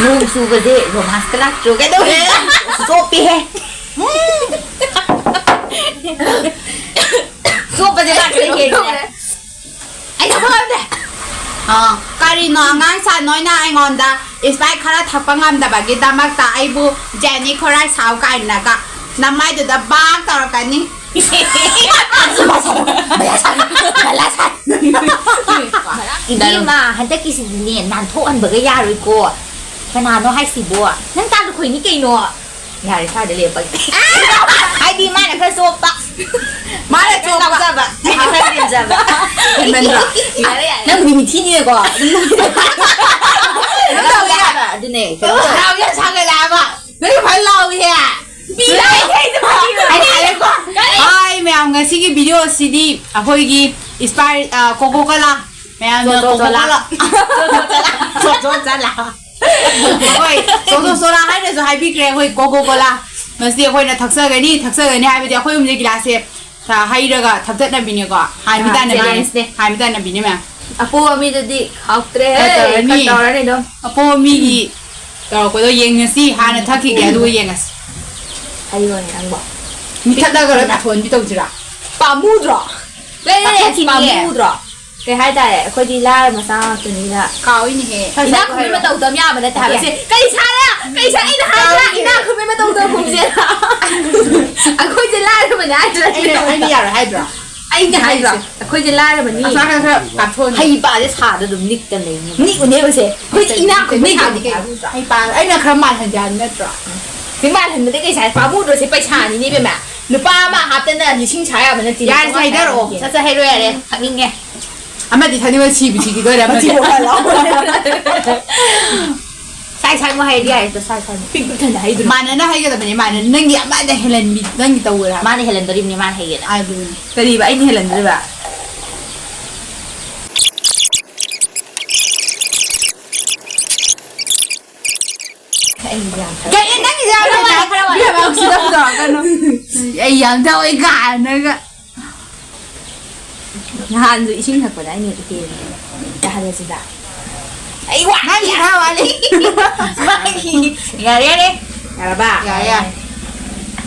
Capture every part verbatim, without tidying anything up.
ꯅꯣꯡ ꯆꯨꯕꯁꯦ ꯔꯣꯃꯥꯟꯁꯀ ꯂꯥꯛꯇ꯭ꯔꯣ? ꯀꯩꯗꯧꯔꯦ? ꯆꯣꯞꯄꯤꯍꯦ꯫ ꯆꯣꯞꯄꯁꯦ ꯂꯥꯛꯇ꯭ꯔꯦ ꯍꯦꯟꯅ꯫ ꯑꯩ ꯊꯕꯛ ꯑꯝꯗꯦ꯫ ꯑꯥ, ꯀꯔꯤꯅꯣ ꯑꯉꯥꯡ ꯁꯥ ꯅꯣꯏꯅ ꯑꯩꯉꯣꯟꯗ ꯏꯁꯄꯥꯏꯠ ꯈꯔ ꯊꯛꯄ ꯉꯝꯗꯕꯒꯤꯗꯃꯛꯇ ꯑꯩꯕꯨ ꯖꯦꯅꯤ ꯈꯣꯔꯥꯏ ꯁꯥꯎ ꯀꯥꯏꯅꯒ ꯅꯃꯥꯏꯗꯨꯗ ꯕꯥꯛ ꯇꯧꯔꯛꯀꯅꯤ꯫ ꯏꯕꯦꯝꯃ, ꯍꯟꯗꯛꯀꯤꯁꯤꯗꯤꯅꯦ, ꯅꯥꯟꯊꯣꯛꯍꯟꯕꯒ ꯌꯥꯔꯣꯏꯀꯣ꯫ ꯀꯅꯥꯅꯣ ꯍꯥꯏꯁꯤꯕꯣ? ꯅꯪ ꯇꯥꯂꯨꯈꯣꯏꯅꯤ ꯀꯩꯅꯣ? ꯌꯥꯔꯦ, ꯁ꯭ꯋꯥꯏꯗ ꯂꯦꯞꯄꯒꯦ꯫ ꯍꯥꯏꯗꯤ ꯃꯥꯅ ꯈꯔ ꯆꯣꯞꯄ꯫ ꯃꯥꯅ ꯆꯣꯞꯄ꯫ ꯂꯥꯎꯖꯕ꯫ ꯑꯩꯅ ꯈꯔ ꯂꯦꯝꯖꯕ꯫ ꯍꯦꯟꯃꯟꯗ꯭ꯔꯣ? ꯌꯥꯔꯦ, ꯌꯥꯔꯦ꯫ ꯅꯪꯕꯨꯗꯤ ꯃꯤꯊꯤꯅꯤꯅꯦꯀꯣ꯫ ꯑꯗꯨꯝ ꯇꯧꯋꯦ ꯍꯥꯏꯕ꯫ ꯑꯗꯨꯅꯦ, ꯀꯩꯅꯣ ꯇꯧꯋꯦ꯫ ꯍꯔꯥꯎ ꯌꯥꯝ ꯁꯥꯒꯠꯂꯛꯑꯕ꯫ ꯅꯪ ꯐꯖꯅ ꯂꯥꯎꯏꯍꯦ꯫ ꯄꯤꯔꯦ, ꯑꯩ ꯀꯩꯁꯨ ꯐꯪꯉꯤꯔꯣ? ꯍꯥꯏ, ꯍꯥꯏꯔꯦꯀꯣ꯫ ꯀꯔꯤ? ꯍꯥꯏ, ꯃꯌꯥꯝ, ꯉꯁꯤꯒꯤ ꯚꯤꯗꯤꯑꯣ ꯑꯁꯤꯗꯤ ꯑꯩꯈꯣꯏꯒꯤ ꯏꯁꯄꯥꯏ-, ꯑ, ꯀꯣꯀꯣ ꯀꯣꯂꯥ꯫ ꯃꯌꯥꯝꯅ ꯆꯣ, ꯆꯣ, ꯀꯣꯀꯣ ꯆꯣꯂꯥ꯫ ꯀꯣꯂꯥ꯫ ꯆꯣ, ꯆꯣ, ꯆꯣꯂꯥ꯫ ꯑꯩꯈꯣꯏ ꯆꯣ, ꯆꯣ, ꯆꯣꯂꯥ ꯍꯥꯏꯅꯁꯨ ꯍꯥꯏꯕꯤꯈ꯭ꯔꯦ, ꯑꯩꯈꯣꯏ ꯀꯣꯀꯣ ꯀꯣꯂꯥ꯫ ꯃꯁꯤ ꯑꯩꯈꯣꯏꯅ ꯊꯛꯆꯒꯅꯤ, ꯊꯛꯆꯒꯅꯤ ꯍꯥꯏꯕꯗꯤ ꯑꯩꯈꯣꯏ ꯑꯍꯨꯝꯁꯦ ꯒꯤꯂꯥꯁꯁꯦ ꯍꯩꯔꯒ ꯊꯛꯆꯠꯅꯕꯤꯅꯦꯀꯣ꯫ ꯍꯥꯟꯃꯤ ꯑꯥ, ꯇꯥꯟꯅꯕꯤꯅꯦ꯫ ꯆꯦꯂꯦꯟꯖꯅꯦ꯫ ꯍꯥꯟꯃꯤ ꯇꯥꯟꯅꯕꯤꯅꯦ ꯃꯌꯥꯝ꯫ ꯑꯄꯣꯕ ꯃꯤꯗꯨꯗꯤ ꯍꯥꯎꯇ꯭ꯔꯦꯍꯦ꯫ ꯈꯔ ꯇꯧꯔꯅꯤ꯫ ꯈꯔ ꯇꯧꯔꯅꯤ ꯑꯗꯨꯝ꯫ ꯑꯄꯣꯕ ꯃꯤꯒꯤ ꯇꯧꯔꯛꯄꯗꯣ ꯌꯦꯡꯉꯁꯤ꯫ ꯍꯥꯟꯅ ꯊꯛꯈꯤꯒꯦ, ꯑꯗꯨꯒ ꯌꯦꯡꯉꯁꯤ꯫ ꯍꯥꯏꯔꯣꯅꯦ ꯅꯪꯕꯣ꯫ ꯃꯤꯊꯠꯂꯒ ꯂꯣꯏ ꯄꯥꯊꯣꯛꯍꯟꯕꯤ ꯇꯧꯁꯤꯔꯥ? ꯄꯥꯝꯃꯨꯗ꯭ꯔꯣ? ꯂꯩ, ꯂꯩ, ꯄꯥꯊꯣꯛꯁꯤ ꯄꯥꯝꯃꯨꯗ꯭ꯔꯣ? ꯀꯩ ꯍꯥꯏꯇꯥꯔꯦ, ꯑꯩꯈꯣꯏꯗꯤ ꯂꯥꯏꯔ ꯃꯆꯥ ꯉꯥꯛꯇꯅꯤꯅ꯫ ꯀꯥꯎꯏꯅꯦꯍꯦ꯫ ꯏꯅꯥꯛ ꯈꯨꯟꯕꯤ ꯃꯇꯧ ꯇꯝ ꯌꯥꯕ ꯅꯠꯇꯦ ꯍꯥꯏꯕꯁꯦ꯫ ꯀꯥꯎꯏꯅꯦ꯫ ꯀꯩ ꯁꯥꯔꯦ? ꯀꯩ ꯁꯥꯔꯦ? ꯑꯩꯅ ꯍꯥꯏꯗ꯭ꯔꯥ? ꯀꯥꯎꯏꯅꯦ꯫ ꯏꯅꯥꯛ ꯈꯨꯟꯕꯤ ꯃꯇꯧ ꯇꯧꯒꯨꯝꯁꯦꯅ꯫ ꯑꯩꯈꯣꯏꯁꯦ ꯂꯥꯏꯔꯕꯅꯦ ꯍꯥꯏꯗ꯭ꯔꯥ? ꯑꯩꯅ, ꯑꯩꯅ ꯌꯥꯔꯣꯏ ꯍꯥꯏꯗ꯭ꯔꯣ? ꯑꯩꯅ ꯍꯥꯏꯗ꯭ꯔꯣ? ꯍꯥꯏꯁꯦ꯫ ꯑꯩꯈꯣꯏꯁꯦ ꯂꯥꯏꯔꯕꯅꯤ꯫ ꯑꯆꯥ ꯈꯔ ꯈꯔ ꯀꯥꯞꯊꯣꯛꯑꯅꯤ꯫ ꯍꯩ ꯄꯥꯁꯦ ꯁꯥꯗ ꯑꯗꯨꯝ ꯅꯤꯛꯇ ꯂꯩꯅꯤ꯫ ꯅꯤꯛꯎꯅꯦꯕꯁꯦ꯫ ꯑꯩꯈꯣꯏꯁꯦ ꯏꯅꯥꯛ ꯈꯨꯟꯕꯤ ꯅꯤꯛꯇ ꯁꯥꯗꯤ ꯂꯩꯅꯤ꯫ ꯀꯩ? ꯍꯩ ꯄꯥ-, ꯑꯩꯅ ꯈꯔ ꯃꯥꯜꯍꯟꯖꯦ ꯍꯥꯏꯕ ꯅꯠꯇ꯭ꯔꯣ? ꯁꯤ ꯃꯥꯜꯍꯟꯕꯗꯤ ꯀꯩ ꯁꯥꯏ? ꯄꯥꯝꯃꯨꯗ꯭ꯔꯣ? ꯁꯤ ꯄꯩꯁꯥꯅꯤꯅꯦ ꯏꯕꯦꯝꯃ꯫ ꯂꯨꯄꯥ ꯑꯃ ꯍꯥꯞꯇꯅ ꯂꯤꯁꯤꯡ ꯁꯥ ꯌꯥꯕ ꯅꯠꯇꯦ꯫ ꯌꯥꯔꯦ, ꯂꯨꯄꯥ ꯆꯥꯝꯃꯉꯥ ꯍꯥꯏꯗꯔꯛꯑꯣ꯫ ꯁꯥ ꯌꯥꯕ ꯅꯠꯇꯦ꯫ ꯁꯠ ꯁꯠ ꯍꯩꯔꯣ ꯌꯥꯔꯦ, ꯊꯛꯅꯤꯡꯉꯦ꯫ ꯑꯃꯗꯤ ꯊꯛꯅꯤꯡꯕ ꯁꯤꯕꯨ ꯁꯤꯈꯤꯗꯣꯏꯔꯦ, ꯑꯃꯗꯤ꯫ ꯃꯊꯤ ꯄꯣꯛꯍꯜꯂꯣ꯫ ꯁꯥꯏ ꯁꯥꯏꯃꯨꯛ ꯍꯩꯔꯗꯤ ꯌꯥꯔꯦ, ꯁꯥꯏ ꯁꯥꯏꯃꯨꯛ꯫ ꯄꯤꯛ ꯄꯤꯛ ꯊꯟꯅ ꯍꯩꯗ꯭ꯔꯣ? ꯃꯥꯟꯅꯅ ꯍꯩꯒꯗꯕꯅꯦ, ꯃꯥꯟꯅ-, ꯅꯪꯒꯤ ꯑꯃꯗ ꯍꯦꯜꯍꯟꯕꯤ-, ꯅꯪꯒꯤ ꯇꯧꯋꯦ ꯍꯥꯏꯕ꯫ ꯃꯥꯅ ꯍꯦꯜꯍꯟꯗꯣꯔꯤꯕꯅꯤ, ꯃꯥꯅ ꯍꯩꯒꯦꯅ꯫ ꯑꯗꯨꯅꯤ꯫ ꯀꯔꯤꯕ ꯑꯩꯅ ꯍꯦꯜꯍꯟꯗꯣꯔꯤꯕ? ꯑꯩ ꯌꯥꯝ ꯊꯛ- ꯀꯩꯅꯣ ꯅꯪꯒꯤꯁꯦ ꯌꯥꯝ ꯈꯔ ꯋꯥꯠꯂꯤ, ꯈꯔ ꯋꯥꯠꯂꯤ꯫ ꯏꯕꯦꯝꯃ, ꯎꯁꯤꯠꯇꯕ ꯇꯧꯔꯛꯀꯅꯨ꯫ ꯑꯩ ꯌꯥꯝ ꯊꯛꯑꯣꯏ ꯀꯥꯏꯅꯒ꯫ ꯅꯍꯥꯟꯁꯨ ꯏꯁꯤꯡ ꯊꯛꯄꯗ ꯑꯩꯅ ꯍꯦꯛꯇ ꯍꯦꯜꯂꯦ꯫ ꯌꯥꯍꯜꯂꯁꯤꯗ꯫ ꯑꯩ ꯋꯥ- ꯅꯪꯒꯤ ꯈꯔ ꯋꯥꯠꯂꯤ꯫ ꯃꯥꯒꯤ ꯌꯥꯔꯦ, ꯌꯥꯔꯦ꯫ ꯌꯥꯔꯕ? ꯌꯥꯔꯦ, ꯌꯥꯔꯦ꯫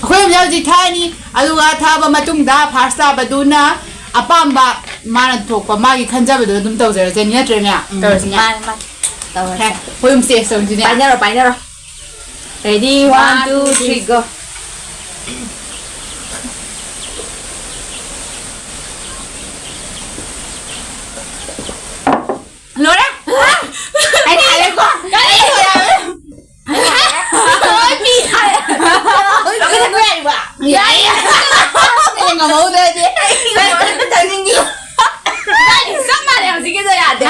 ꯑꯩꯈꯣꯏ ꯍꯧꯖꯤꯛ ꯍꯧꯖꯤꯛ ꯊꯛꯑꯅꯤ, ꯑꯗꯨꯒ ꯊꯛꯑꯕ ꯃꯇꯨꯡꯗ ꯐꯥꯔꯁ ꯇꯥꯕꯗꯨꯅ ꯑꯄꯥꯝꯕ, ꯃꯥꯅ ꯊꯣꯛꯄ ꯃꯥꯒꯤ ꯈꯟꯖꯕꯗꯣ ꯑꯗꯨꯝ ꯇꯧꯖꯔꯁꯅꯤ, ꯅꯠꯇ꯭ꯔꯅꯦ? ꯎꯝ, ꯇꯧꯔꯁꯤꯅꯦ꯫ ꯃꯥꯅꯦ, ꯃꯥꯅꯦ꯫ ꯇꯧꯔꯁꯦ꯫ ꯍꯦ, ꯑꯩꯈꯣꯏ ꯑꯍꯨꯝ chess ꯇꯧꯁꯤꯅꯦ꯫ ꯄꯥꯏꯅꯔꯣ, ꯄꯥꯏꯅꯔꯣ꯫ Ready, one, two, three, go. ꯂꯣꯏꯔꯦ꯫ ꯑꯩꯅ ꯍꯥꯏꯔꯦꯀꯣ꯫ ꯀꯔꯤ? ꯂꯣꯏ ꯄꯤ ꯍꯥꯏꯔꯦ꯫ ꯑꯩꯈꯣꯏ ꯆꯠꯄ ꯌꯥꯏꯕ? ꯌꯥꯏꯌꯦ꯫ ꯑꯩꯅ ꯉꯝꯍꯧꯗ꯭ꯔꯗꯤ꯫ ꯆꯠꯅꯤꯡꯉꯤ꯫ ꯏꯕꯥꯅꯤ ꯆꯞ ꯃꯥꯟꯅꯩ ꯍꯧꯖꯤꯛꯀꯤꯗꯣ ꯌꯥꯗꯦ꯫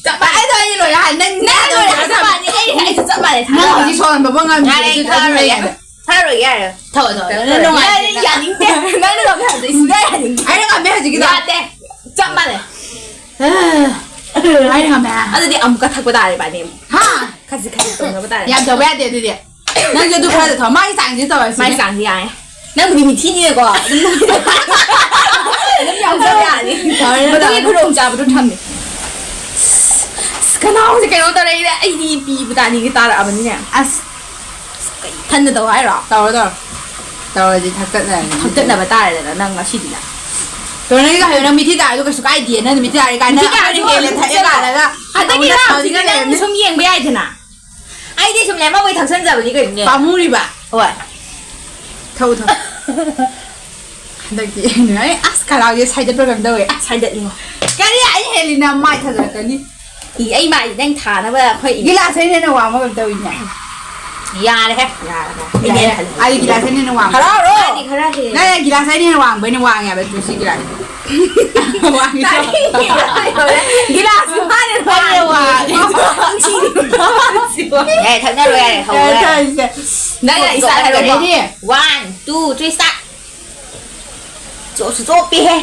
ꯆꯞ ꯃꯥꯟꯅꯩ꯫ ꯑꯩꯗꯣ ꯑꯩ ꯂꯣꯏꯔꯦ ꯍꯥꯏ-, ꯅꯪ ꯅꯪ ꯂꯣꯏꯔꯦ ꯆꯞ ꯃꯥꯟꯅꯩ꯫ ꯑꯩ, ꯑꯩꯁꯨ ꯆꯞ ꯃꯥꯟꯅꯩ꯫ ꯅꯪ ꯊꯥꯖꯕ꯫ ꯍꯧꯖꯤꯛ ꯁꯣꯔ ꯍꯣꯟꯕ ꯉꯝꯗ꯭ꯔꯗꯤ ꯌꯥꯔꯦ, ꯑꯩ ꯊꯥꯖꯔꯣꯏ, ꯊꯥꯖꯔꯣꯏ꯫ ꯌꯥꯔꯦ꯫ ꯊꯥꯖꯔꯣꯏ, ꯌꯥꯔꯦ꯫ ꯊꯛꯑꯣ, ꯊꯛꯑꯣ꯫ ꯊꯛꯑꯣ꯫ ꯅꯪ ꯅꯨꯡꯉꯥꯏꯇꯦ, ꯌꯥꯔꯦ, ꯅꯪ꯫ ꯌꯥꯅꯤꯡꯗꯦ꯫ ꯅꯪꯅ ꯉꯝꯃꯦ ꯍꯥꯏꯕꯗꯤ ꯑꯩ ꯁꯨꯡꯌꯥ ꯌꯥꯅꯤꯡꯗꯦ꯫ ꯑꯩꯅ ꯉꯝꯃꯦ ꯍꯧꯖꯤꯛꯀꯤꯗꯣ꯫ ꯌꯥꯗꯦ꯫ ꯆꯞ ꯃꯥꯟꯅꯩ꯫ ꯑꯩꯅ ꯉꯝꯃꯦ꯫ ꯑꯗꯨꯗꯤ ꯑꯃꯨꯛꯀ ꯊꯛꯄ ꯇꯥꯔꯦ ꯏꯕꯥꯅꯤ ꯑꯃꯨꯛ꯫ ꯍꯥ? ꯈꯖꯤꯛ ꯈꯖꯤꯛ ꯇꯧꯅꯕ ꯇꯥꯔꯦ꯫ ꯌꯥꯝ ꯇꯧꯕ ꯌꯥꯗꯦ ꯑꯗꯨꯗꯤ꯫ ꯅꯪꯁꯨ ꯑꯗꯨ ꯈꯔꯗ ꯊꯝꯃꯣ꯫ ꯃꯥꯒꯤ ꯆꯥꯡꯁꯤꯗꯤ ꯇꯧꯔꯁꯤꯅꯦ꯫ ꯃꯥꯒꯤ ꯆꯥꯡꯁꯤ ꯌꯥꯔꯦ꯫ ꯅꯪꯕꯨꯗꯤ ꯃꯤꯊꯤꯅꯤꯅꯦꯀꯣ꯫ ꯑꯗꯨꯝ ꯑꯗꯨꯝ ꯌꯥꯎꯖꯕ ꯌꯥꯅꯤ꯫ ꯇꯧꯔꯦ, ꯃꯗꯨꯒꯤ ꯇꯧꯔꯦ꯫ ꯈꯨꯗꯣꯡꯆꯥꯕꯗꯨ ꯊꯝꯃꯦ꯫ ꯑꯁ, ꯈꯅꯥꯎꯁꯦ ꯀꯩꯅꯣ ꯇꯧꯔꯛꯏꯗ꯫ ꯑꯩꯗꯤ ꯄꯤꯕꯨ ꯇꯥꯅꯤꯡꯒꯦ ꯇꯥꯔꯛꯑꯕꯅꯤꯅꯦ꯫ ꯑꯁ꯫ ꯀꯩ ꯊꯟꯅ ꯇꯧ ꯍꯥꯏꯔꯣ? ꯇꯧꯔꯣ, ꯇꯧꯔꯣ꯫ ꯇꯧꯔꯗꯤ ꯊꯛꯇꯠꯅꯔꯅꯤ꯫ ꯊꯛꯇꯠꯅꯕ ꯇꯥꯔꯦꯗꯅ ꯅꯪ ꯉꯁꯤꯗꯤ ꯅꯪ꯫ ꯇꯧꯔꯣ, ꯅꯪꯒꯤꯗꯣ ꯍꯌꯦꯡ ꯅꯪ ꯃꯤꯊꯤ ꯇꯥꯔꯁꯨ ꯀꯩꯁꯨ ꯀꯥꯏꯗꯦ꯫ ꯅꯪ ꯃꯤꯊꯤ ꯇꯥꯔꯦ ꯀꯥꯏꯅ ꯃꯤꯊꯤ ꯇꯥꯔꯁꯨ ꯑꯩꯈꯣꯏꯅ ꯍꯦꯜꯂꯦ ꯊꯛꯑꯦ ꯀꯥꯏꯅꯒ ꯍꯟꯗꯛꯀꯤ ꯑꯃꯨꯛ ꯁꯥꯎꯅꯤꯡꯉ ꯔꯥꯎꯟꯁꯤꯗꯤ ꯅꯪ ꯂꯩꯔꯝꯅꯤ꯫ ꯁꯨꯝ ꯌꯦꯡꯕ ꯌꯥꯏꯗꯅ꯫ ꯑꯩꯗꯤ ꯁꯨꯝ ꯂꯦꯝꯃꯛꯄꯩ ꯊꯛꯆꯟꯖꯕꯅꯤ ꯀꯩꯅꯣꯅꯦ꯫ ꯄꯥꯝꯃꯨꯔꯤꯕ꯫ ꯍꯣꯏ꯫ ꯊꯛꯎ, ꯊꯛꯎ꯫ ꯍꯟꯗꯛꯇꯤ ꯑꯩ, ꯑꯁ, ꯈꯅꯥꯎꯁꯦ ꯁꯥꯏꯗꯠꯄ꯭ꯔꯥ ꯀꯩꯅꯣꯝ ꯇꯧꯋꯦ꯫ ꯁꯥꯏꯗꯠꯂꯤꯉꯣ꯫ ꯀꯔꯤ? ꯑꯩ ꯍꯦꯜꯂꯤꯅ ꯃꯥꯏ ꯊꯥꯖꯔꯛꯀꯅꯤ꯫ ꯏ, ꯑꯩ ꯃꯥꯏ ꯅꯪ ꯊꯥꯅꯕ ꯑꯩꯈꯣꯏ ꯏ- ꯒꯤꯂꯥꯁ ꯑꯩꯅ ꯍꯦꯟꯅ ꯋꯥꯡꯕ ꯀꯩꯅꯣꯝ ꯇꯧꯋꯤꯅꯦ꯫ ꯌꯥꯔꯦꯍꯦ꯫ ꯌꯥꯔꯦꯍꯦ꯫ ꯑꯩꯅ ꯌꯥꯔꯦ꯫ ꯍꯦꯟꯅ ꯍꯦꯜꯂꯦ꯫ ꯑꯩ ꯒꯤꯂꯥꯁ ꯑꯩꯅ ꯍꯦꯟꯅ ꯋꯥꯡꯕ꯫ ꯍꯔꯥꯎꯔꯣ꯫ ꯃꯥꯗꯤ ꯈꯔ ꯍꯦꯜꯂꯦ꯫ ꯅꯪ ꯒꯤꯂꯥꯁ ꯑꯩꯅ ꯍꯦꯟꯅ ꯋꯥꯡꯕ, ꯑꯩꯅ ꯋꯥꯡꯉꯦ ꯍꯥꯏꯕ ꯇꯨ ꯁꯤ ꯒꯤꯂꯥꯁ꯫ ꯋꯥꯡꯉꯦ꯫ ꯇꯥꯅꯤꯡꯗꯦ꯫ ꯒꯤꯂꯥꯁ ꯃꯥꯅ ꯑꯩꯅ ꯋꯥꯡꯉꯦ꯫ ꯅꯨꯡꯁꯤꯔꯤꯕ ꯅꯨꯄꯥꯁꯤꯕꯨ꯫ ꯌꯥꯔꯦ, ꯊꯛꯅꯔꯣ, ꯌꯥꯔꯦ, ꯍꯧꯔꯣ, ꯌꯥꯔꯦ, ꯌꯥꯔꯦ꯫ ꯊꯛꯑꯁꯦ꯫ ꯅꯪ ꯌꯥꯔꯦ, start ꯍꯥꯏꯔꯣꯀꯣ꯫ Ready? One, two, three, start. ꯆꯣꯞꯁꯨ ꯆꯣꯞꯄꯤꯍꯦ꯫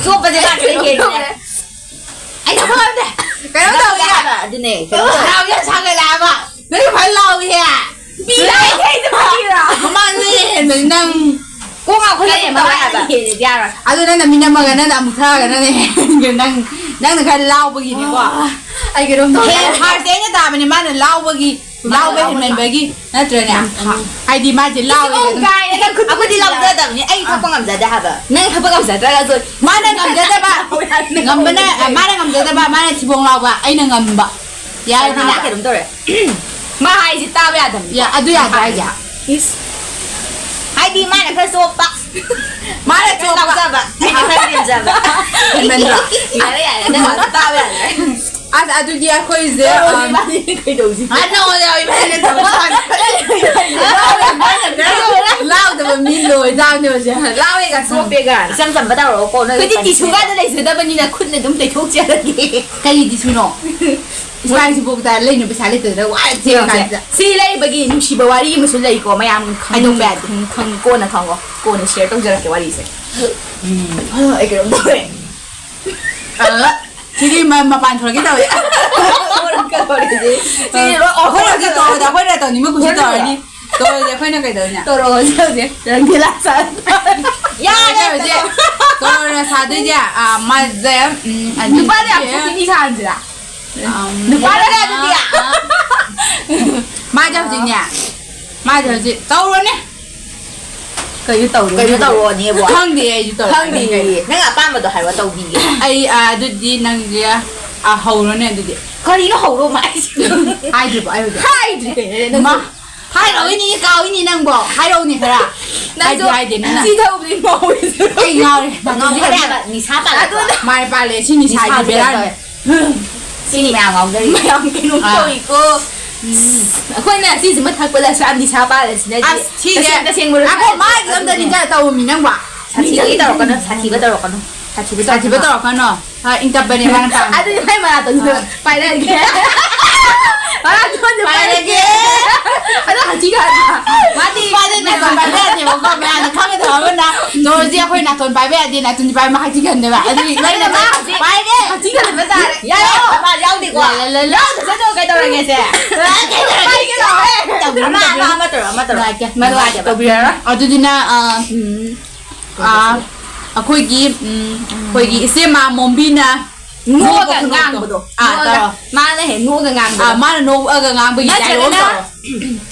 ꯆꯣꯞꯄꯁꯦ ꯃꯥ ꯈꯔ ꯍꯦꯜꯂꯤꯅꯦ꯫ ꯑꯩ ꯊꯛꯄ ꯉꯝꯗꯦ꯫ ꯀꯩꯅꯣ ꯇꯧꯋꯦ ꯍꯥꯏꯕ꯫ ꯑꯗꯨꯅꯦ, ꯀꯩꯅꯣ ꯇꯧꯋꯦ꯫ ꯈꯅꯥꯎ ꯌꯥꯝ ꯁꯥꯒꯠꯂꯦ ꯍꯥꯏꯕ꯫ ꯅꯪ ꯐꯖꯅ ꯂꯥꯎꯏꯍꯦ꯫ ꯄꯤꯔꯥꯏ, ꯀꯩꯗ ꯐꯤꯔꯥ? ꯃꯃꯥꯡꯗ ꯍꯦꯟꯕꯅꯤ ꯅꯪ꯫ ꯀꯣꯛ ꯉꯥꯎꯈꯠꯂꯛꯑꯦ ꯀꯩꯅꯣ ꯇꯧꯋꯦ ꯃꯃꯥꯏ꯫ ꯍꯥꯏꯕ꯫ ꯍꯦꯜꯂꯗꯤ ꯌꯥꯔꯣꯏ꯫ ꯑꯗꯨ ꯅꯪꯅ ꯃꯤ ꯅꯝꯃꯒ ꯅꯪꯅ ꯑꯃꯨꯛ ꯊꯛꯑꯒ ꯅꯪꯅ ꯍꯦꯟꯒꯦ, ꯅꯪ, ꯅꯪꯅ ꯈꯔ ꯂꯥꯎꯕꯒꯤꯅꯤꯀꯣ꯫ ꯑꯩ ꯀꯩꯅꯣꯝ ꯇꯧꯔꯦ꯫ ꯍꯦ, ꯍꯥꯔꯁꯦ ꯑꯩꯅ ꯇꯥꯕꯅꯤ, ꯃꯥꯅ ꯂꯥꯎꯕꯒꯤ, ꯂꯥꯎꯕ ꯂꯥꯎꯕ ꯍꯦꯟꯃꯟꯕꯒꯤ ꯅꯠꯇ꯭ꯔꯅꯦ? ꯌꯥꯝ ꯊꯥ-, ꯍꯥꯏꯗꯤ ꯃꯥꯁꯦ ꯂꯥꯎꯋꯦ ꯎꯝ, ꯍꯥꯏꯕ꯫ ꯀꯥꯏꯅ ꯅꯪ ꯈꯨꯠ ꯑꯩꯈꯣꯏꯗꯤ ꯊꯤꯜꯂꯤꯗ꯫ ꯂꯥꯎꯖꯗꯕꯅꯤ, ꯑꯩ ꯊꯛꯄ ꯉꯝꯖꯗꯦ ꯍꯥꯏꯕ꯫ ꯅꯪ ꯊꯛꯄ ꯉꯝꯖꯗ꯭ꯔꯒꯁꯨ ꯃꯥꯅ ꯉꯝꯖꯗꯕ, ꯉꯝꯕꯅ, ꯃꯥꯅ ꯉꯝꯖꯗꯕ, ꯃꯥꯅ ꯊꯤꯕꯣꯡ ꯂꯥꯎꯕ, ꯑꯩꯅ ꯉꯝꯕ꯫ ꯌꯥꯔꯦꯗꯅ? ꯃꯥ ꯀꯩꯅꯣꯝ ꯇꯧꯔꯦ꯫ ꯃꯥ ꯍꯥꯏꯁꯦ ꯇꯥꯕ ꯌꯥꯗꯕꯅꯤ꯫ ꯌꯥ-, ꯑꯗꯨ ꯌꯥꯗ꯭ꯔꯥ ꯍꯥꯏꯁꯦ? ꯏꯁ꯫ ꯍꯥꯏꯗꯤ ꯃꯥꯅ ꯈꯔ ꯆꯣꯞꯄ꯫ ꯃꯥꯅ ꯈꯔ ꯆꯣꯞꯄ꯫ ꯂꯥꯎꯖꯕ꯫ ꯑꯩꯅ ꯈꯔ ꯂꯦꯝꯖꯕ꯫ ꯍꯦꯟꯃꯟꯗ꯭ꯔꯣ? ꯌꯥꯔꯦ, ꯌꯥꯔꯦ, ꯅꯪ ꯇꯥꯕ ꯌꯥꯗ꯭ꯔꯦ꯫ ꯑꯁ, ꯑꯗꯨꯗꯤ ꯑꯩꯈꯣꯏꯁꯦ, ꯇꯧꯔꯣ, ꯑꯝ, ꯏꯕꯥꯅꯤ ꯀꯩꯗꯧꯁꯤ? ꯑ, ꯅꯪꯉꯣꯟꯗ ꯏꯕꯥꯅꯤ ꯇꯧꯁꯤ꯫ ꯂꯥꯎꯗꯕ ꯃꯤ ꯂꯣꯏ ꯇꯥꯕꯅꯦ ꯍꯧꯖꯤꯛ꯫ ꯂꯥꯎꯋꯦꯒ ꯆꯣꯞꯄꯦꯒ꯫ ꯏꯆꯝ ꯆꯝꯕ ꯇꯧꯔꯛꯑꯣꯀꯣ, ꯅꯣꯏ ꯑꯩꯈꯣꯏꯗꯤ ꯇꯤꯁꯨꯒꯗ ꯂꯩꯖꯗꯕꯅꯤꯅ ꯈꯨꯠꯅ ꯑꯗꯨꯝ ꯇꯩꯊꯣꯛꯆꯔꯒꯦ꯫ ꯀꯔꯤ ꯇꯤꯁꯨꯅꯣ? ꯏꯁꯥꯒꯤꯁꯤꯐꯥꯎꯗ ꯂꯩꯅꯕ ꯄꯩꯁꯥ ꯂꯩꯇꯗꯅ ꯋꯥꯅ ꯌꯦꯡꯉꯨꯁꯦ꯫ ꯊꯤꯔꯀꯥꯟꯁꯤꯗ꯫ ꯁꯤ ꯂꯩꯕꯒꯤ ꯅꯨꯡꯁꯤꯕ ꯋꯥꯔꯤ ꯑꯃꯁꯨ ꯂꯩꯀꯣ, ꯃꯌꯥꯝ ꯈꯪꯗꯣꯛꯄ ꯌꯥꯗꯦ꯫ ꯈꯪ-, ꯈꯪ-, ꯀꯣꯟꯅ ꯈꯪꯉꯣ, ꯀꯣꯟꯅ ꯁꯤꯌꯔ ꯇꯧꯖꯔꯛꯀꯦ ꯋꯥꯔꯤꯁꯦ꯫ ꯎꯝ꯫ ꯑ, ꯑꯩ ꯀꯩꯅꯣꯝ ꯇꯧꯔꯦ꯫ ꯑ, ꯁꯤꯗꯤ ꯃ-, ꯃꯄꯥꯟ ꯊꯣꯛꯂꯛꯀꯦ ꯇꯧꯋꯦ꯫ ꯊꯣꯛꯂꯛꯀꯦ ꯇꯧꯔꯦ ꯁꯤ꯫ ꯁꯤꯗꯤ ꯂꯣꯏ ꯑꯣꯐ ꯑꯩꯈꯣꯏꯅ ꯍꯧꯖꯤꯛ ꯇꯧꯔꯛꯀꯦ ꯇꯧꯕꯗ ꯑꯩꯈꯣꯏꯅ ꯇꯧꯅꯤꯡꯕ ꯀꯨꯁꯤ ꯇꯧꯔꯅꯤ꯫ ꯇꯧꯔꯗꯤ ꯑꯩꯈꯣꯏꯅ ꯀꯩꯗꯧꯅꯤ? ꯇꯧꯔꯛꯑꯣ, ꯁꯤ ꯍꯧꯖꯤꯛ ꯔꯪꯒꯤꯂꯥ ꯁꯥ-, ꯌꯥꯔꯦ, ꯇꯧꯔꯁꯦ꯫ ꯇꯧꯔꯣ꯫ ꯇꯧꯔꯣ ꯁꯥꯗꯣꯏꯁꯦ꯫ ꯑ, ꯃꯥꯁꯦ, ꯎꯝ, ꯅꯨꯄꯥꯗꯤ ꯌꯥꯝ ꯑꯗꯨꯗꯤ ꯊꯣꯛꯇꯤ ꯊꯤ ꯁꯥꯍꯟꯁꯤꯔꯥ? ꯑꯝ, ꯅꯨꯄꯥꯗ ꯑꯗꯨꯗꯤ꯫ ꯃꯥꯗꯤ ꯍꯧꯖꯤꯛꯅꯦ, ꯃꯥꯗꯤ ꯍꯧꯖꯤꯛ ꯇꯧꯔꯣꯅꯦ꯫ ꯀꯩꯅꯣ ꯇꯧꯔꯣ? ꯀꯩꯅꯣ ꯇꯧꯔꯣꯅꯦꯕꯣ? ꯈꯪꯗꯦ, ꯑꯩꯁꯨ ꯇꯧꯔꯣ꯫ ꯈꯪꯗꯦ꯫ ꯅꯪ ꯑꯄꯥꯝꯕꯗꯣ ꯍꯥꯏꯔꯣ, ꯇꯧꯕꯤꯒꯦ꯫ ꯑꯩ, ꯑ, ꯑꯗꯨꯗꯤ ꯅꯪꯁꯦ, ꯑ, ꯍꯧꯔꯣꯅꯦ ꯑꯗꯨꯗꯤ꯫ ꯀꯔꯤꯅꯣ ꯍꯧꯔꯣ ꯍꯥꯏꯁꯤꯕꯣ? ꯍꯥꯏꯗ꯭ꯔꯤꯕꯣ ꯑꯩ ꯍꯧꯖꯤꯛ? ꯍꯥꯏꯗ꯭ꯔꯤ ꯀꯩꯅꯣ ꯅꯪ꯫ ꯃꯥ, ꯍꯥꯏꯔꯛꯑꯣꯏꯅꯦ, ꯀꯥꯎꯏꯅꯦ ꯅꯪꯕꯣ꯫ ꯍꯥꯏꯔꯛꯎꯅꯦ ꯈꯔ꯫ ꯅꯪꯁꯨ ꯍꯥꯏꯗꯤ ꯍꯥꯏꯗꯦꯅꯦ ꯅꯪ꯫ ꯁꯤ ꯊꯧꯕꯗꯤ ꯉꯥꯎꯔꯤꯁꯦ꯫ ꯑꯩ ꯉꯥꯎꯔꯦ꯫ ꯉꯥꯎꯈꯠꯂꯦ ꯍꯥꯏꯕ, ꯅꯤꯁꯥ ꯄꯥꯜꯂꯛꯄ꯫ ꯑꯗꯨꯅ ꯃꯥꯏ ꯄꯥꯜꯂꯦ, ꯁꯤ ꯅꯤꯁꯥꯁꯤ ꯅꯤꯁꯥꯁꯤ ꯕꯦꯔꯥꯅꯤ꯫ ꯀꯩꯅꯣ ꯇꯧꯋꯦ꯫ ꯁꯤꯅꯤ ꯃꯌꯥꯝ ꯉꯥꯎꯖꯔꯤꯁꯦ꯫ ꯃꯌꯥꯝ ꯀꯩꯅꯣꯝ ꯑꯥ꯫ ꯇꯧꯏꯀꯣ꯫ ꯎꯝ꯫ ꯑꯩꯈꯣꯏꯅ ꯁꯤꯁꯤꯃ ꯊꯛꯄꯗ ꯑꯁꯨꯛ ꯌꯥꯝ ꯅꯤꯁꯥ ꯄꯥꯜꯂꯁꯤꯅꯗꯤ ꯑꯁ, ꯁꯤꯁꯦ꯫ ꯇꯁꯦꯡ ꯇꯁꯦꯡꯕ ꯉꯥꯏꯈꯣ, ꯃꯥꯒꯤ ꯑꯝꯇ ꯅꯤꯡꯁꯤꯡ ꯇꯧꯔꯝꯃꯤ ꯅꯪꯕꯣ꯫ ꯁꯥꯊꯤꯕ ꯇꯧꯔꯛꯀꯅꯨ, ꯁꯥꯊꯤꯕ ꯇꯧꯔꯛꯀꯅꯨ꯫ ꯁꯥꯊꯤꯕ ꯁꯥꯊꯤꯕ ꯇꯧꯔꯛꯀꯅꯨ꯫ ꯇꯧꯔꯛꯀꯅꯣ꯫ ꯍꯣꯏ, ꯏꯪ ꯇꯞꯄꯅꯦ ꯃꯥꯅ ꯄꯥꯝꯃꯤꯁꯦ꯫ ꯑꯗꯨꯗꯤ ꯃꯥꯏ ꯃꯔꯥ ꯇꯧꯁꯤꯟꯅꯕ ꯑꯥ꯫ ꯄꯥꯏꯔꯛꯑꯒꯦ꯫ ꯃꯔꯥ ꯇꯧꯁꯤꯟꯅꯕ ꯄꯥꯏꯔꯒꯦ꯫ ꯄꯥꯏꯔꯛꯑꯒꯦ꯫ ꯑꯗꯣ ꯍꯧꯖꯤꯛ ꯍꯥꯏꯕ꯫ ꯃꯥꯗꯤ ꯃꯥꯗꯤ ꯅꯥꯇꯣꯟ ꯄꯥꯏꯕ ꯌꯥꯗꯦꯕꯀꯣ, ꯃꯌꯥꯝꯅ ꯈꯪꯒꯗꯕ ꯑꯃꯅ꯫ ꯗꯣꯔꯣꯖꯤ ꯑꯩꯈꯣꯏ ꯅꯥꯇꯣꯟ ꯄꯥꯏꯕ ꯌꯥꯗꯦ, ꯅꯥꯇꯣꯟꯁꯦ ꯄꯥꯏꯕ ꯍꯛꯊꯤ ꯈꯟꯗꯦꯕ꯫ ꯑꯗꯨꯒꯤ ꯂꯩꯅ ꯃꯥ ꯍꯧꯖꯤꯛ ꯄꯥꯏꯔꯒꯦ꯫ ꯍꯛꯊꯤ ꯈꯟꯕ ꯇꯥꯔꯦ꯫ ꯌꯥꯔꯦ, ꯃꯥ ꯌꯥꯎꯗꯦꯀꯣ꯫ ꯂꯥ, ꯂꯥ, ꯂꯥ, ꯂꯥ꯫ ꯌꯥꯎꯗ꯭ꯔꯁꯅꯨ, ꯀꯩꯗꯧꯔꯒꯦꯁꯦ? ꯄꯥꯏꯒꯦ ꯇꯧꯔꯦ꯫ ꯑꯃ, ꯑꯃ, ꯑꯃ ꯇꯧꯔꯣ, ꯑꯃ ꯇꯧꯔꯣ꯫ ꯅꯨꯡꯉꯥꯏꯇꯦ꯫ ꯅꯨꯡꯉꯥꯏꯇꯦ, ꯇꯧꯕꯤꯔꯔꯣꯏ꯫ ꯑꯗꯨꯗꯨꯅ, ꯑ, ꯎꯝ꯫ ꯑꯥ, ꯑꯩꯈꯣꯏꯒꯤ, ꯎꯝ, ꯑꯩꯈꯣꯏꯒꯤ ꯏꯆꯦꯃ ꯃꯣꯝꯕꯤꯅ ꯅꯣꯛꯑꯒ ꯅꯣꯛꯄ ꯈꯨꯅꯣꯛꯇꯣ꯫ ꯉꯥꯡꯕꯗꯣ꯫ ꯑꯥ, ꯅꯣꯛꯑꯒ, ꯇꯧꯔꯣ꯫ ꯃꯥꯅ ꯍꯦꯛ ꯅꯣꯛꯑꯒ ꯉꯥꯡꯕꯗꯣ꯫ ꯑꯥ, ꯃꯥꯅ ꯅꯣꯛꯑꯒ ꯉꯥꯡꯕꯒꯤ dialogue ꯅꯠꯇ꯭ꯔꯒꯅ ꯇꯧꯔꯣ꯫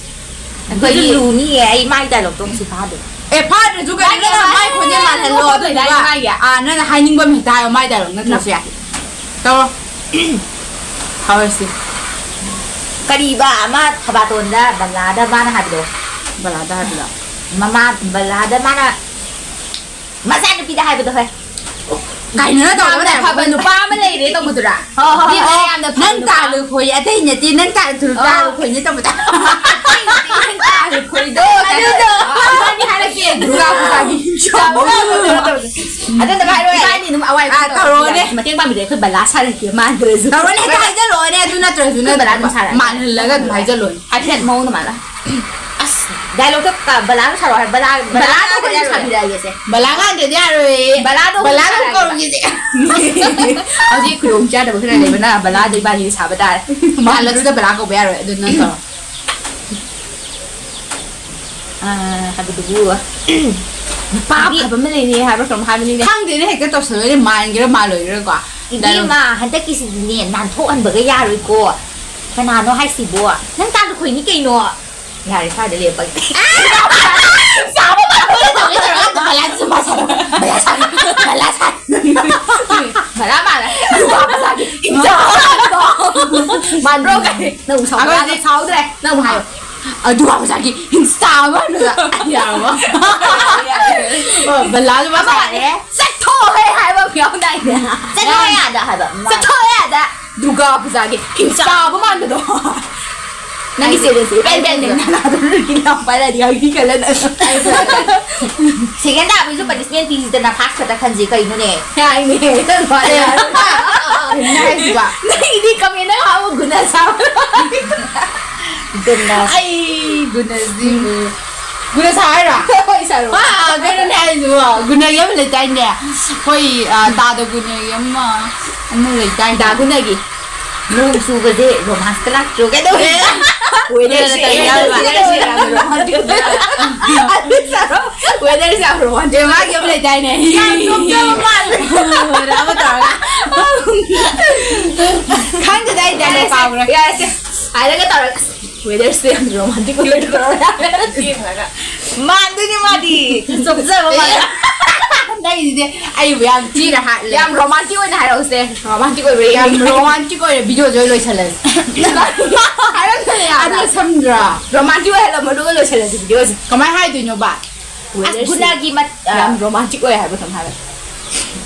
ꯑꯩꯈꯣꯏꯒꯤ ꯑꯗꯨꯁꯨ ꯂꯨꯅꯤꯌꯦ, ꯑꯩ ꯃꯥꯏ dialogue ꯇꯣ ꯑꯃꯨꯛꯁꯨ ꯐꯥꯗꯦ꯫ ꯑꯦ, ꯐꯥꯗ꯭ꯔꯁꯨ ꯀꯩꯅꯣ, ꯃꯥꯒꯤ ꯅꯪꯅ ꯃꯥꯏ ꯈꯣꯟꯖꯦꯜ ꯃꯥꯜꯍꯜꯂꯣ, ꯅꯣꯛꯄ ꯑꯗꯨꯗꯨꯒ, ꯂꯩꯗꯥꯏ ꯃꯥꯒꯤ? ꯑꯥ, ꯅꯪꯅ ꯍꯥꯏꯅꯤꯡꯕ ꯑꯃ ꯍꯦꯛꯇ ꯍꯥꯏꯌꯣ, ꯃꯥꯏ dialogue ꯅꯠꯇ꯭ꯔꯁꯨ ꯌꯥꯏ꯫ ꯇꯧꯔꯣ꯫ ꯍꯧꯔꯁꯤ꯫ ꯀꯔꯤꯕ ꯑꯃ ꯊꯕꯥꯇꯣꯟꯗ ꯕꯂꯥꯗ ꯃꯥꯅ ꯍꯥꯏꯕꯗꯣ? ꯕꯂꯥꯗ ꯍꯥꯏꯕꯗꯣ? ꯃꯃꯥ ꯕꯂꯥꯗ ꯃꯥꯅ ꯃꯆꯥꯅꯨꯄꯤꯗ ꯍꯥꯏꯕꯗꯣ ꯍꯣꯏ꯫ ꯀꯥꯏꯅꯅ ꯇꯧꯕ ꯌꯥꯝꯅ ꯐꯕ ꯅꯨꯄꯥ ꯑꯃ ꯂꯩꯔꯦ ꯇꯧꯕꯗꯨꯔꯥ? ꯍꯣꯏ, ꯍꯣꯏ, ꯍꯣꯏ꯫ ꯅꯪ ꯇꯥꯜꯂꯨ ꯈꯣꯏ ꯑꯇꯩ ꯅꯠꯇꯦ, ꯅꯪ ꯇꯥꯜꯂꯨ ꯈꯣꯏꯅꯦ ꯇꯧꯕꯗ꯫ ꯑꯇꯩ ꯅꯠꯇꯦ, ꯅꯪ ꯇꯥꯜꯂꯨ ꯈꯣꯏꯗꯣ꯫ ꯑꯗꯨꯗꯣ꯫ ꯏꯕꯥꯅꯤ ꯍꯥꯏꯔꯛꯀꯦ, ꯗꯨꯔꯒꯥ ꯄꯨꯖꯥꯒꯤ꯫ ꯑꯗꯨꯅ ꯍꯥꯏꯔꯣꯏ꯫ ꯏꯕꯥꯅꯤ ꯑꯗꯨꯝ ꯑꯋꯥꯏ ꯑꯥ, ꯇꯧꯔꯣꯅꯦ꯫ ꯃꯇꯦꯡ ꯄꯥꯡꯕꯤꯗꯦ, ꯑꯩꯈꯣꯏ ꯕꯂꯥ ꯁꯥꯔꯛꯀꯦ ꯃꯥꯟꯗ꯭ꯔꯁꯨ꯫ ꯇꯧꯔꯣꯅꯦ, ꯍꯦꯛꯇ ꯍꯥꯏꯖꯜꯂꯣꯅꯦ, ꯑꯗꯨ ꯅꯠꯇ꯭ꯔꯁꯨ ꯑꯩꯈꯣꯏ ꯕꯂꯥ ꯑꯗꯨꯝ ꯅꯠꯇ꯭ꯔꯒ ꯁꯥꯔꯛꯑꯒꯦ꯫ ꯃꯥꯜꯍꯜꯂꯒ ꯑꯗꯨꯝ ꯍꯥꯏꯖꯜꯂꯣꯅꯦ꯫ ꯍꯥꯏꯐꯦꯠ ꯃꯑꯣꯡꯗ ꯃꯥꯜꯂ꯫ ꯑꯁ, dialogue ꯇꯣ ꯀ-, ꯕꯂꯥꯗꯣ ꯁꯥꯔꯛꯑꯣ ꯍꯥꯏ, ꯕꯂꯥ, ꯕꯂꯥꯗꯣ ꯕꯂꯥꯗꯣ ꯑꯩꯈꯣꯏꯅ ꯌꯥꯔꯣꯏ꯫ ꯁꯥꯕꯤꯔꯛꯑꯒꯦꯁꯦ꯫ ꯕꯂꯥ ꯉꯥꯡꯗ꯭ꯔꯗꯤ ꯌꯥꯔꯣꯏꯌꯦ꯫ ꯕꯂꯥꯗꯣ ꯕꯂꯥꯗꯣ ꯁꯥꯔꯛꯑꯒꯦ꯫ ꯀꯧꯔꯒꯦꯁꯦ꯫ ꯍꯧꯖꯤꯛ ꯈꯨꯗꯣꯡ ꯆꯥꯗꯕ ꯈꯔ ꯂꯩꯕꯅ ꯕꯂꯥꯗꯣ ꯏꯕꯥꯅꯤꯗꯤ ꯁꯥꯕ ꯇꯥꯔꯦ꯫ ꯃꯥꯜꯂꯁꯨꯗ ꯕꯂꯥ ꯀꯧꯕ ꯌꯥꯔꯣꯏ, ꯑꯗꯨ ꯅꯪ ꯇꯧꯔꯣ꯫ ꯑꯥ, ꯍꯥꯏꯕꯗꯨꯕꯨ, ꯅꯨꯄꯥ ꯏꯕꯤ-, ꯑꯐꯕ ꯑꯃ ꯂꯩꯔꯦ ꯍꯥꯏꯕ꯭ꯔꯥ ꯀꯩꯅꯣꯝ ꯍꯥꯏꯕꯅꯤꯅꯦ꯫ ꯈꯪꯗꯦꯅꯦ, ꯍꯦꯛꯇ ꯇꯧꯁꯜꯂꯣꯏꯅꯦ, ꯃꯥꯟꯒꯦꯔꯥ ꯃꯥꯜꯂꯣꯏꯒꯦꯔꯥꯀꯣ꯫ ꯏꯕꯦꯝꯃ, ꯍꯟꯗꯛꯀꯤꯁꯤꯗꯤꯅꯦ, ꯅꯥꯟꯊꯣꯛꯍꯟꯕꯒ ꯌꯥꯔꯣꯏꯀꯣ꯫ ꯀꯅꯥꯅꯣ ꯍꯥꯏꯁꯤꯕꯣ? ꯅꯪ ꯇꯥꯂꯨꯈꯣꯏꯅꯤ ꯀꯩꯅꯣ? ꯌꯥꯔꯦ, ꯁ꯭ꯋꯥꯏꯗ ꯂꯦꯞꯄꯒꯦ꯫ ꯁꯥꯕ ꯃꯇꯝꯗ ꯇꯧꯒꯦ ꯇꯧꯔꯒ ꯕꯂꯥꯁꯤꯁꯨ ꯃꯥ ꯁꯥꯔꯣ, ꯕꯂꯥ ꯁꯥꯔꯣ, ꯕꯂꯥ ꯁꯥꯔꯣ꯫ ꯕꯂꯥ ꯃꯥꯜꯂꯦ꯫ ꯅꯨꯄꯥ ꯃꯆꯥꯒꯤ ꯏꯆꯥ ꯃꯥꯟꯕ꯭ꯔꯣ? ꯅꯪ ꯑꯃꯨꯛ ꯁꯥꯎꯗ꯭ꯔꯦ, ꯑꯩꯈꯣꯏꯗꯤ ꯁꯥꯎꯗ꯭ꯔꯦ꯫ ꯅꯪ ꯑꯃꯨꯛ ꯍꯥꯏꯌꯣ꯫ ꯑꯗꯨ ꯃꯆꯥꯒꯤ ꯍꯤꯡꯆꯥ ꯑꯃ ꯍꯥꯏꯕꯗ ꯌꯥꯔꯕꯣ? ꯑꯣ, ꯕꯂꯥꯁꯨ ꯃꯥ ꯑꯃ ꯁꯥꯔꯦ꯫ ꯆꯠꯊꯣꯛꯑꯣꯍꯦ ꯍꯥꯏꯕ ꯑꯃ ꯌꯥꯎꯗꯥꯏꯅꯦ? ꯆꯠꯊꯣꯛꯑꯣ ꯌꯥꯗ ꯍꯥꯏꯕ꯫ ꯆꯠꯊꯣꯛꯑꯣ ꯌꯥꯗ꯫ ꯗꯨꯔꯒꯥ ꯄꯨꯖꯥꯒꯤ ꯍꯤꯡꯆꯥꯕ ꯃꯥꯟꯕꯗꯣ꯫ ꯅꯪꯒꯤ ꯆꯦꯂꯦꯟꯁꯦ ꯏꯄꯦꯟ ꯄꯦꯟꯗꯦ꯫ ꯅꯅꯥꯗꯣ ꯂꯨꯔꯒꯤ ꯂꯥꯎ ꯄꯥꯏꯔꯛꯑꯗꯤ ꯍꯧꯖꯤꯛꯇꯤ ꯈꯜꯂꯦ ꯅꯪ꯫ ꯁꯦꯀꯦꯟ ꯇꯥꯕꯩꯁꯨ ꯄꯅꯤꯁꯃꯦꯟ ꯄꯤꯁꯤꯗꯅ ꯐꯥꯔꯁ ꯈꯛꯇ ꯈꯟꯁꯦ ꯀꯩꯅꯣꯅꯦ? ꯌꯥꯏꯅꯦ, ꯅꯪ ꯐꯔꯦ꯫ ꯀꯩꯅꯣ ꯍꯥꯏꯁꯤꯕ? ꯅꯪꯒꯤꯗꯤ ꯀꯃꯦꯟꯗ ꯍꯥꯎꯕ ꯒꯨꯟꯗꯥ ꯁꯥꯕ꯫ ꯒꯨꯟꯗꯥ꯫ ꯑꯩ ꯒꯨꯟꯗꯥꯁꯤ꯫ ꯒꯨꯟꯗꯥ ꯁꯥ ꯍꯥꯏꯔꯣ? ꯍꯣꯏ, ꯁꯥꯔꯣ꯫ ꯑꯥ, ꯀꯩꯅꯣꯅꯦ ꯍꯥꯏꯁꯤꯕꯣ? ꯒꯨꯟꯗꯥꯒꯤ ꯑꯃ ꯂꯩꯗꯥꯏꯅꯦ? ꯑꯩꯈꯣꯏ, ꯑꯥ, ꯇꯥꯗ ꯒꯨꯟꯗꯥꯒꯤ ꯑꯃ, ꯑꯃ ꯂꯩꯗꯥꯏꯅꯦ? ꯗꯥ ꯒꯨꯟꯗꯥꯒꯤ꯫ ꯅꯣꯡ ꯆꯨꯕꯁꯦ ꯔꯣꯃꯥꯟꯁꯀ ꯂꯥꯛꯇ꯭ꯔꯣ? ꯀꯩꯗꯧꯔꯦ? ꯑꯦ꯫ ꯋꯦꯗꯔꯁꯦ ꯀꯩ ꯍꯥꯏꯕ? ꯔꯣꯃꯥꯟꯇꯤꯛ ꯑꯣꯏꯗ꯭ꯔꯥ? ꯑꯗꯨ ꯁꯥꯔꯣ꯫ Weatherꯁꯦ ꯌꯥꯝ romantic. ꯑꯦ, ꯃꯥꯒꯤ ꯑꯃ ꯂꯩꯗꯥꯏꯅꯦ? ꯌꯥꯝ ꯅꯣꯛꯆꯕ ꯃꯥꯜꯂꯦ꯫ ꯑꯃ ꯇꯧꯔꯒ꯫ ꯈꯪꯗꯦꯗ, ꯑꯩ dialogue ꯀꯥꯎꯈ꯭ꯔꯦ꯫ ꯌꯥꯔꯦꯁꯦ꯫ ꯍꯥꯏꯔꯒ ꯇꯧꯔꯒ, ꯑꯁ, weatherꯁꯦ ꯌꯥꯝ romantic ꯑꯣꯏ ꯇꯧꯔꯒ꯫ ꯃꯥꯟꯗꯣꯏꯅꯦ ꯃꯥꯗꯤ꯫ ꯆꯣꯞꯆꯕ ꯃꯥꯜꯂꯦ꯫ ꯅꯪꯒꯤꯗꯨꯗꯤ ꯑꯩꯕꯨ ꯌꯥꯝ ꯊꯤꯅ ꯍꯥꯠꯂꯦ꯫ ꯌꯥꯝ romantic ꯑꯣꯏꯅ ꯍꯥꯏꯔꯛꯎꯁꯦ꯫ Romantic ꯑꯣꯏꯕ꯭ꯔꯥ ꯌꯥꯝ ꯌꯦꯡꯒꯦ꯫ Romantic ꯑꯣꯏꯔꯦ, videoꯁꯦ ꯂꯣꯏꯁꯜꯂꯁꯦ꯫ ꯍꯥꯏꯔꯛꯇ꯭ꯔꯦ ꯌꯥꯝꯅ꯫ ꯑꯗꯨꯒ ꯁꯝꯗ꯭ꯔꯥ? Romantic ꯑꯣꯏꯍꯜꯂꯝꯃꯣ, ꯑꯗꯨꯒ ꯂꯣꯏꯁꯜꯂꯁꯦ videoꯁꯦ꯫ ꯀꯃꯥꯏꯅ ꯍꯥꯏꯗꯣꯏꯅꯣꯕ? ꯑꯁ, weatherꯁꯦ ꯒꯨꯅꯥꯒꯤ ꯃꯠ-, ꯑ, ꯌꯥꯝ romantic ꯑꯣꯏ ꯍꯥꯏꯕ ꯀꯩꯅꯣꯝ ꯍꯥꯏꯕ꯫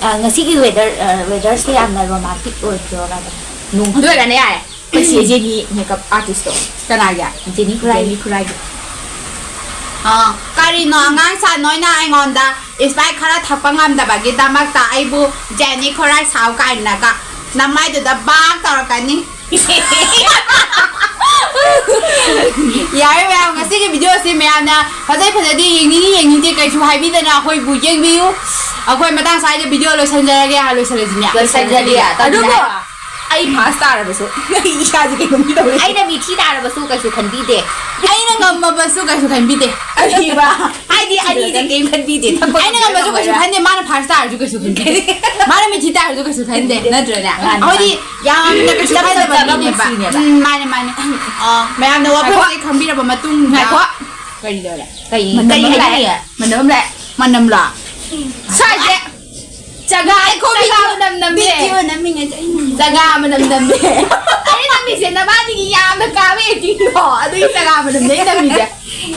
ꯑ, ꯉꯁꯤꯒꯤ weather, ꯑ, weatherꯁꯦ ꯌꯥꯝꯅ romantic ꯑꯣꯏꯗ꯭ꯔꯣ ꯀꯥꯏꯅ꯫ ꯅꯣꯡ ꯑꯗꯨ ꯑꯣꯏꯔꯒꯅꯦ ꯌꯥꯔꯦ꯫ ꯑꯩꯈꯣꯏ ꯆꯦ ꯖꯦꯅꯤ makeup artistꯇꯣ꯫ ꯀꯅꯥꯒꯤ? ꯖꯦꯅꯤ ꯈꯨꯔꯥꯏ꯫ ꯖꯦꯅꯤ ꯈꯨꯔꯥꯏꯒꯤ꯫ ꯑ, ꯀꯔꯤꯅꯣ ꯑꯉꯥꯡ ꯁꯥ ꯅꯣꯏꯅ ꯑꯩꯉꯣꯟꯗ Sprite ꯈꯔ ꯊꯛꯄ ꯉꯝꯗꯕꯒꯤꯗꯃꯛꯇ ꯑꯩꯕꯨ ꯖꯦꯅꯤ ꯈꯨꯔꯥꯏ ꯁꯥꯎ ꯀꯥꯏꯅꯒ ꯅꯃꯥꯏꯗꯨꯗ ꯕꯥꯛ ꯇꯧꯔꯛꯀꯅꯤ꯫ ꯌꯥꯔꯦ ꯃꯌꯥꯝ, ꯉꯁꯤꯒꯤ videoꯁꯦ ꯃꯌꯥꯝꯅ ꯐꯖꯩ ꯐꯖꯗꯦ, ꯌꯦꯡꯅꯤꯡꯉꯤ ꯌꯦꯡꯅꯤꯡꯗꯦ ꯀꯩꯁꯨ ꯍꯥꯏꯕꯤꯗꯅ ꯑꯩꯈꯣꯏꯕꯨ ꯌꯦꯡꯕꯤꯌꯨ꯫ ꯑꯩꯈꯣꯏ ꯃꯇꯥꯡ ꯁ꯭ꯋꯥꯏꯗ video ꯂꯣꯏꯁꯤꯟꯖꯔꯒꯦ, ꯍꯥ, ꯂꯣꯏꯁꯤꯜꯂꯁꯤꯅꯦ꯫ ꯂꯣꯏꯁꯤꯜꯂꯁꯤꯅꯦ꯫ ꯑꯗꯨꯕꯨ ꯑꯩ first ꯇꯥꯔꯕꯁꯨ ꯑꯩ ꯏꯁꯥꯁꯦ ꯀꯩꯅꯣꯝ ꯇꯧꯔꯦ꯫ ꯑꯩꯅ ꯃꯤꯊꯤ ꯇꯥꯔꯕꯁꯨ ꯀꯩꯁꯨ ꯈꯟꯕꯤꯗꯦ꯫ ꯑꯩꯅ ꯉꯝꯃꯕꯁꯨ ꯀꯩꯁꯨ ꯈꯟꯕꯤꯗꯦ꯫ ꯑꯔꯤꯕ꯫ ꯍꯥꯏꯗꯤ ꯑꯅꯤꯁꯦ ꯀꯩꯝ ꯈꯟꯕꯤꯗꯦ꯫ ꯊꯛꯄ ꯑꯩꯅ ꯉꯝꯃꯁꯨ ꯀꯩꯁꯨ ꯉꯝꯃꯣꯏꯗ꯭ꯔꯥ? ꯈꯟꯗꯦ, ꯃꯥꯅ first ꯇꯥꯔꯁꯨ ꯀꯩꯁꯨ ꯈꯟꯗꯦ꯫ ꯃꯥꯅ ꯃꯤꯊꯤ ꯇꯥꯔꯁꯨ ꯀꯩꯁꯨ ꯈꯟꯗꯦ꯫ ꯅꯠꯇ꯭ꯔꯅꯦ? ꯃꯥꯅꯤ, ꯑꯩꯈꯣꯏꯗꯤ ꯃꯥꯅꯤ꯫ ꯌꯥꯝꯅ ꯀꯩꯁꯨ ꯆꯞ ꯈꯟꯗꯕ ꯆꯞꯄ ꯃꯤꯅꯦꯕ꯫ ꯄꯨꯟꯁꯤꯅꯦꯕ꯫ ꯎꯝ, ꯃꯥꯅꯦ, ꯃꯥꯅꯦ꯫ ꯑ, ꯃꯌꯥꯝꯅ ꯋꯥꯐꯝꯁꯦ ꯉꯥꯏꯈꯣ꯫ ꯈꯪꯕꯤꯔꯕ ꯃꯇꯨꯡꯗ ꯉꯥꯏꯈꯣ꯫ ꯀꯔꯤ ꯇꯧꯔꯦ? ꯀꯩ, ꯃꯅꯝ ꯀꯔꯤ ꯑꯃ ꯂꯥꯛꯑꯦ? ꯍꯥꯏꯅꯤꯡꯉꯦ? ꯃꯅꯝ ꯑꯃ ꯂꯥꯛꯑꯦ꯫ ꯃꯅꯝꯂꯣ? ꯁ꯭ꯋꯥꯏꯁꯦ ꯆꯒꯥ, ꯆꯒꯥ ꯃꯅꯝ ꯅꯝꯃꯦ꯫ ꯕꯤꯠꯀꯤ ꯃꯅꯝ ꯃꯤꯉꯩꯁꯦ ꯑꯩꯅ ꯆꯒꯥ ꯃꯅꯝ ꯅꯝꯃꯦ꯫ ꯑꯩꯅ ꯅꯝꯃꯤꯁꯦ ꯅꯕꯥꯅꯤꯒꯤ ꯌꯥꯝꯅ ꯀꯥꯕ actingꯗꯣ, ꯑꯗꯨꯒꯤ ꯆꯒꯥ ꯃꯅꯝꯅꯦ ꯑꯩꯅ ꯅꯝꯃꯤꯁꯦ꯫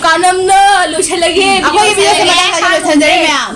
ꯀꯥꯅꯝꯅ ꯂꯣꯏꯁꯤꯜꯂꯒꯦ, ꯑꯩꯈꯣꯏꯒꯤ videoꯁꯦ ꯂꯣꯏꯁꯤꯜꯂꯒꯦ꯫ ꯃꯇꯥꯡ ꯑꯁꯤꯗ ꯂꯣꯏꯁꯤꯟꯖꯔꯦ ꯃꯌꯥꯝ꯫